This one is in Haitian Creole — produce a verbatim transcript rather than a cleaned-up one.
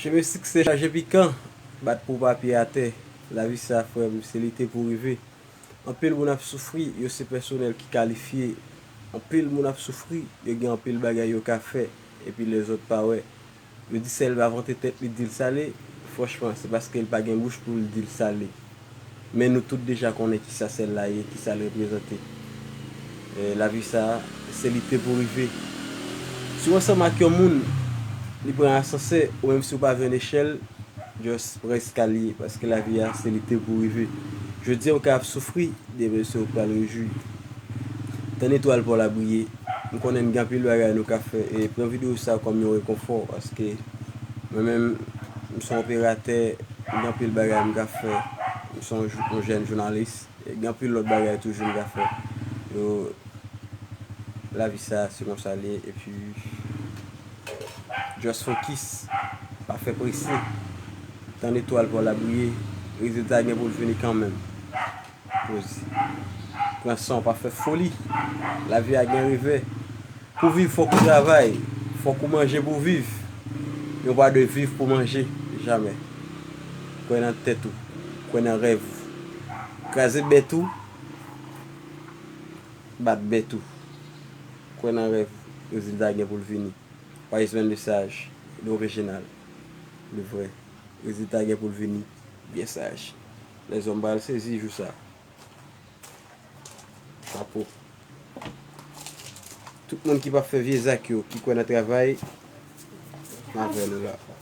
Chemen siksè chaje pikan, bat pou papye atè. Lavi sa, frè m, se lite pou rive. Anpil moun ap soufri, yo se pèsonèl ki kalifye. Anpil moun ap soufri, yo gen anpil bagay yo ka fè, epi lèzòt pa wè. Yo di sèl pa vante tèt li di l sale, franchman, se paske l pa gen bouch pou l di l sale. Men nou tout deja konnen kisa sèl la ye, kisa l reprezante. E, lavi sa a, se lite pou rive. Si w ansanm ak yon moun, li pran asansè, ou menm si w pa jwenn echèl, just pran eskalye, paske lavi a, se lite pou rive. Jodi a, ou ka ap soufri, demen se ou k pral rejwi. Tann etwal pa w la briye. M konnen n gen anpil bagay nou ka fè, e pran videyo sa kòm yon rekonfò, paske mwen menm, m se yon operatè, m gen anpil bagay m ka fè. M se yon jou-, yon jèn jounalis, e gen anpil lòt bagay toujou m ka fè. Yo, lavi sa, se konsa l ye, epi just focus, pa fè prese. Tann etwal pa w la briye, rezilta gen pou l vini kanmenm. Poze. Pran san w, pa fè foli. Lavi a gen revè. Pou viv, fòk ou travay. Fòk ou manje pou viv. Yon pa dwe viv pou manje. Jamè. Kwè nan tèt ou. Kwè nan rèv ou. Kraze bèt ou. Bat bèt ou. Kwè nan rèv ou. Rezilta gen pou l vini. Wise man de saj. De orijinal. De vrè. Rezilta gen pou l vini. Byen saj. Lèzòm pral sezi jou sa. Chapo. Tout moun ki p ap fè vye zak yo, ki kwè nan travay, m avè nou la.